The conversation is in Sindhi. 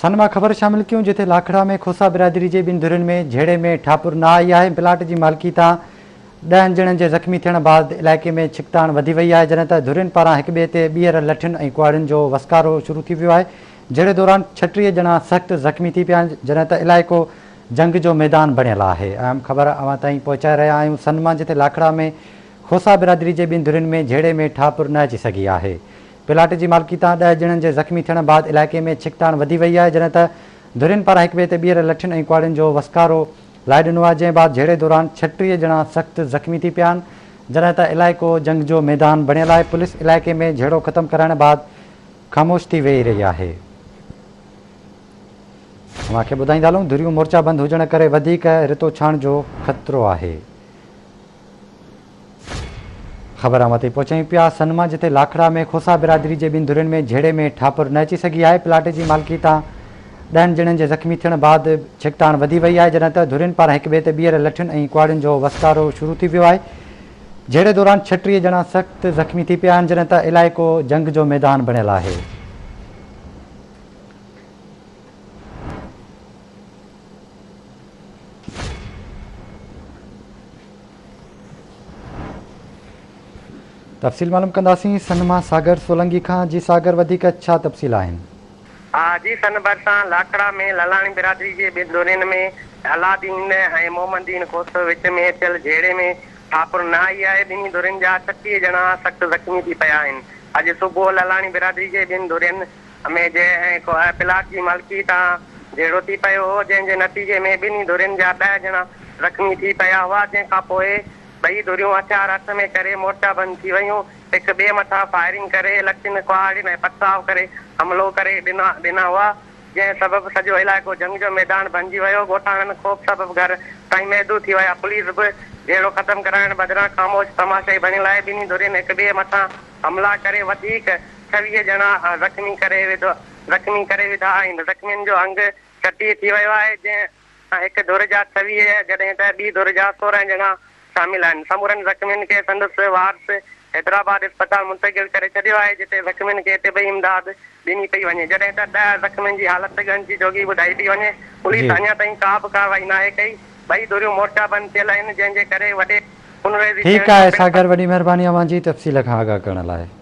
سن مان خبر شامل ڪيون جتي لاکڙا ۾ کوسا برادري جي ٻن ڌرين ۾ جهيڙي ۾ ٺاپر نه آئي آهي پلاٽ جي مالڪي تان ڏهن ڄڻن جي زخمي ٿيڻ بعد علائقي ۾ ڇڪتاڻ وڌي وئي آهي جڏهن ته ڌرين پاران هڪ ٻئي تي ٻيهر لٺين ۽ ڪهاڙين جو وسڪارو شروع ٿي ويو آهي جهيڙي دوران 36 ڄڻا سخت زخمي ٿي پيا آهن جڏهن ته علائقو جنگ جو ميدان بڻيل آهي اهم خبر اوهان تائين پهچائي رهيا آهيون سن مان جتي لاکڙا ۾ کوسا برادري جي ٻن ڌرين ۾ جهيڙي ۾ ٺاپر نه اچي سگهي آهي پلاٽ جي مالڪي تان ڏهه ڄڻن جي زخمي ٿيڻ بعد علائقي ۾ ڇڪتاڻ وڌي وئي آهي جڏهن ته ڌرين پاران هڪٻئي تي ٻيهر لٺين ۽ ڪهاڙين جو وسڪارو لائي ڏنو آهي جنهن بعد جهيڙي دوران 36 ڄڻا سخت زخمي ٿي پيا آهن جڏهن ته علائقو جنگ جو ميدان بڻيل آهي پوليس علائقي ۾ جهيڙو ختم ڪرائڻ بعد خاموش ٿي ويهي رهي آهي. اوهان کي ٻڌائيندا هلون ڌريون مورچا بند هجڻ ڪري وڌيڪ رتوڇاڻ جو خطرو آهي. خبر اوهان تائين پهچايون پيا سن مان جتي لاکڙا ۾ کوسا برادري جي ٻن ڌرين ۾ جهيڙي ۾ ٺاپر نه اچي سگهي آهي پلاٽ جي مالڪي تان ڏهن ڄڻن جي زخمي ٿيڻ بعد ڇڪتاڻ وڌي وئي آهي جڏهن ته ڌرين پاران هڪ ٻئي تي ٻيهر لٺين ۽ ڪهاڙين جو وسڪارو شروع ٿي ويو آهي جهيڙي دوران 36 ڄڻا سخت زخمي ٿي پيا آهن جڏهن ته علائقو جنگ جو ميدان بڻيل آهي. تفصيل معلوم ڪنداسين سن مان ساگر سولنگي کان جي ساگر وڌيڪ ڇا تفصيل آهن. جي سن ڀرسان لاکڙا ۾ للاڻي برادري جي ٻن ڌرين ۾ الادين ۽ محمد دين کوسو وچ ۾ ٿيل جهيڙي ۾ ٺاپر نه آئي آهي ٻنهي ڌرين جا 36 ڄڻا سخت زخمي ٿي پيا آهن اڄ صبح للاڻي برادري جي ٻن ڌرين ۾ جنهن پلاٽ جي مالڪي تان جهيڙو ٿي پيو هو، جنهن جي نتيجي ۾ ٻنهي ڌرين جا ڏهه ڄڻا زخمي ٿي پيا هئا، جنهن کان پوء ٻئي ڌريون هٿيار هٿ ۾ ڪري مورچا بند ٿي ويون، هڪ ٻئي مٿان فائرنگ ڪري لٺين، ڪهاڙين ۽ پٿراء ڪري حملو ڪري ڏنا ڏنا هئا، جنهن سبب سڄو علائقو جنگ جو ميدان بنجي ويو، ڳوٺاڻن خوف سبب گهر تائين محدود ٿي ويا، پوليس به جهيڙو ختم ڪرائڻ بدران خاموش تماشائي بڻيل آهي، ٻنهي ڌرين هڪ ٻئي مٿان حملا ڪري وڌيڪ 26 ڄڻا زخمي ڪري وڌو زخمي ڪري وڌا آهن، زخمين جو انگ 36 ٿي ويو آهي، جنهن مان هڪ ڌر جا 26 جڏهن ته ٻي ڌر جا 16 ڄڻا شامل آهن، سمورن زخمين کي سندس وارث حيدرآباد اسپتال منتقل ڪري ڇڏيو آهي، جتي زخمين کي طبي امداد ڏني پئي وڃي، جڏهن ته ڏهه زخمين جي حالت ڳڻتي جوڳي ٻڌائي پئي وڃي، پوليس اڃا تائين ڪا به ڪارروائي ناهي ڪئي، ٻئي ڌريون مورچا بند ٿيل آهن، جنهن جي ڪري وڏي خونريزي ٿيڻ ٺيڪ جو آهي پڻ ساگر وڏي مهرباني اوهان جي تفصيل کان آگاهه ڪرڻ لاء.